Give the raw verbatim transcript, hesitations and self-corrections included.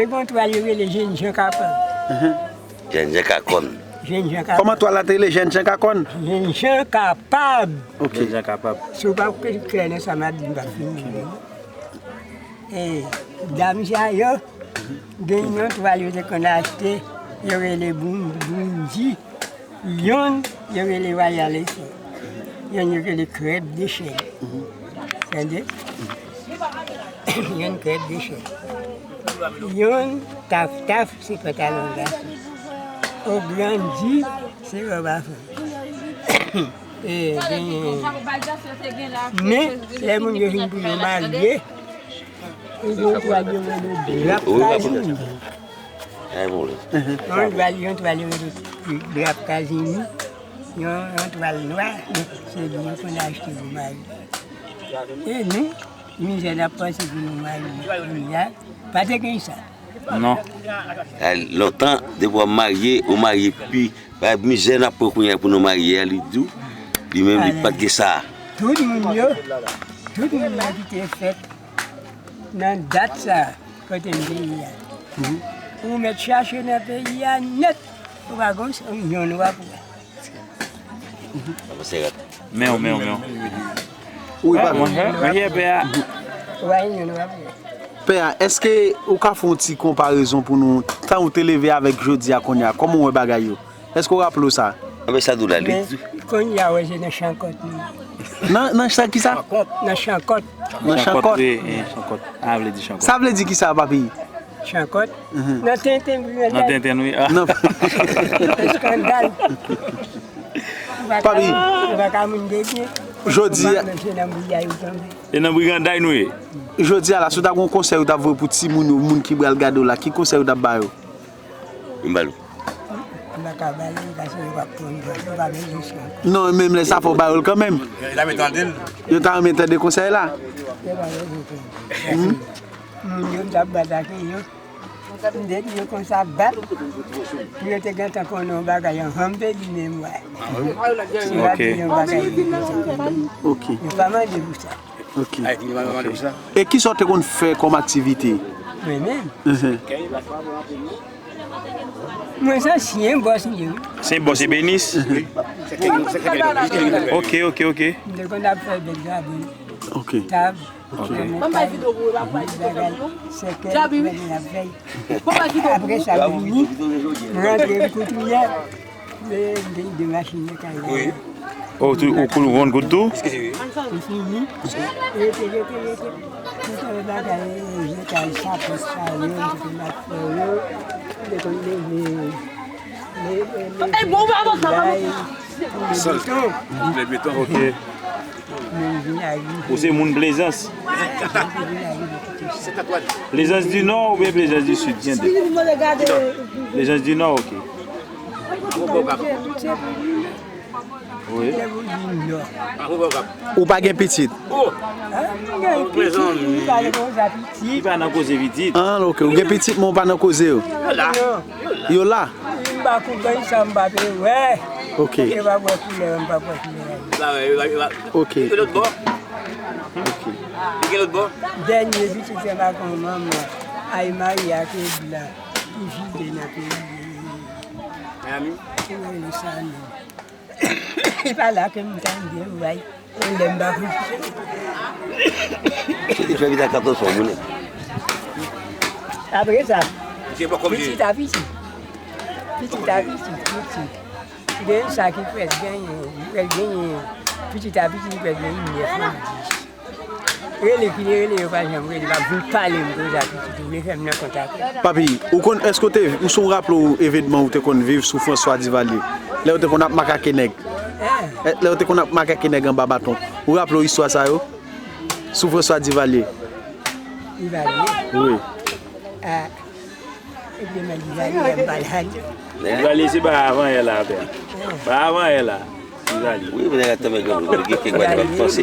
Te gen yon twal yo rele Jènjan Kapab. Jènjan Kakòn. Jènjan Kapab. Kòman twal la te rele? Jènjan Kakòn? Jènjan Kapab. Ok. Jènjan Kapab. Si w pa klè nan sa m ap di, m p ap fini. E dam sa yo, gen yon twal yo te konn achte, yo rele Boundi. Yonn, yo rele Royal Effet. Yonn, yo rele Krèb de Chèn. Tande? Yonn, Krèb de Chèn. Yonn, Taf Taf, se pantalon gason. Ograndi, se wòb a fanm. E, gen, men, lè moun yo vin pou yo marye, yo gen yon twal yo rele drap kazini. Yon twal, yon twal yo rele drap kazini. Yon, yon twal nwa, se li yo konn achte pou marye. E nou, mizè n ap pase pou nou marye. Kounye a, pa te gen sa. Non. A, lontan, depi w ap marye, ou marye pi, pa mizè n ap pran kounye a pou nou marye a, li di w, li menm, li pa t gen sa. Tout moun yo, tout moun yo ki te fèt nan dat sa, kote m te ye a. Ou mèt chache nan peyi a nèt, ou pa gon yon nou ap wè. Men w, men w, men w. Wi, papi. Mwen, mwen, mwen, pè a. Pè a, èske ou ka fè yon ti konparezon pou nou, tan ou te leve avèk jodi a kounye a, kòman w wè bagay yo? Èske w raple w sa? Anben sa di w la, li di. Men kounye a, wè, se nan chankòt nou. Nan, nan chan ki sa? Nan chankòt. Nan chankòt. Wi, wi, chankòt. A, vle di chankòt. Sa vle di ki sa, papi? Chankòt. Nan tenten, wi. Nan tenten, wi. Nan eskandal. Papi. Ou pa ka moun de byen. Jodi a. Ou pa menm se nan briganday ou tonbe. E nan briganday nou ye. Jodi a la, si w ta gen yon konsèy ou t ap voye pou timoun yo, moun ki pral gade w la, ki konsèy ou t ap ba yo? M ba l. M pa ka ba l, paske yo p ap konn, yo pa gen leson. Non, menm lè sa fò w ba yo l kanmenm. Yo ta renmen tande l. Yo ta renmen tande konsèy la. Yo pa gen leson. Moun yo m t ap bat ak yo. M te di yo konsa bat. Pou yo te gentan konnen yon bagay anvan m te li menm, wè. Si w ap di yon bagay, yo gentan konnen. Ok. Yo pa mande pou sa. Ok. E kisa w te konn fè kòm aktivite? Mwen menm? Mwen se ansyen bòs m ye, wi. Se bòs ebenis? Ok, ok, ok. M te konn ap fè bèk graben. Ok. Tab. Ok. Bagay, sèkèy, bagay ap fè. Apre sa, m vini, m rantre m koutouyè. Men m te gen de machin nan kay la. Wi. O, ou tou, ou koul wonn kout tou? M fini. Rete, rete, rete. Tout bagay, je kay sa, pòs sa, yo, m te konn ap fè yo. M te konn leve. Ey, bon, ou pa avanse, pa avanse. Sòl. Lè beton. Ok. Men m vin arive. Ou se moun Plezans? Plezans di Nò oubyen Plezans di Sid? Gen de. Plezans di Nò, ok. Wi. Ou pa gen pitit? Li pa nan koze pitit. Ah, ok. Ou gen pitit, men ou pa nan koze yo. Yo la. Yo la? M pa konprann sa, m pa te wè. Ok. Yo pa wè koulè, m pa wè koulè. Ok. Ok. Dènye pitit se pa kon manman. Ay, Maria ke blan. Ki jide nan peyi. Miami? Ki rele sa non. E pa la ke m tande, ou wè. Lè m pa konn. Li fè vit ak katòz fwa, moun. Apre sa, pitit a pitit. Pitit a pitit, pitit. Gen sa ki prèske genyen, li prèske genyen, pitit a pitit, li prèske genyen nèf an, dis. Rele ki rele, yo pa janm rele, pa vin pale m konsa pitit, ou vle fè m nan kontak. Papi, ou konn, èske w te, ou si w raple w evènman ou te konn viv sou François Duvalier? Lè yo te konn ap makake nèg. Eh, lè yo te konn ap makake nèg anba baton. Ou raple w istwa sa yo? Sou François Duvalier. Duvalier? Wi. Ah. Epi men Duvalier, m pa la. Duvalier se pa avan yè la, pè. Pa avan yè la. Duvalier. Wi, men nèg la tanmen gen gen kèk bagay m ap panse.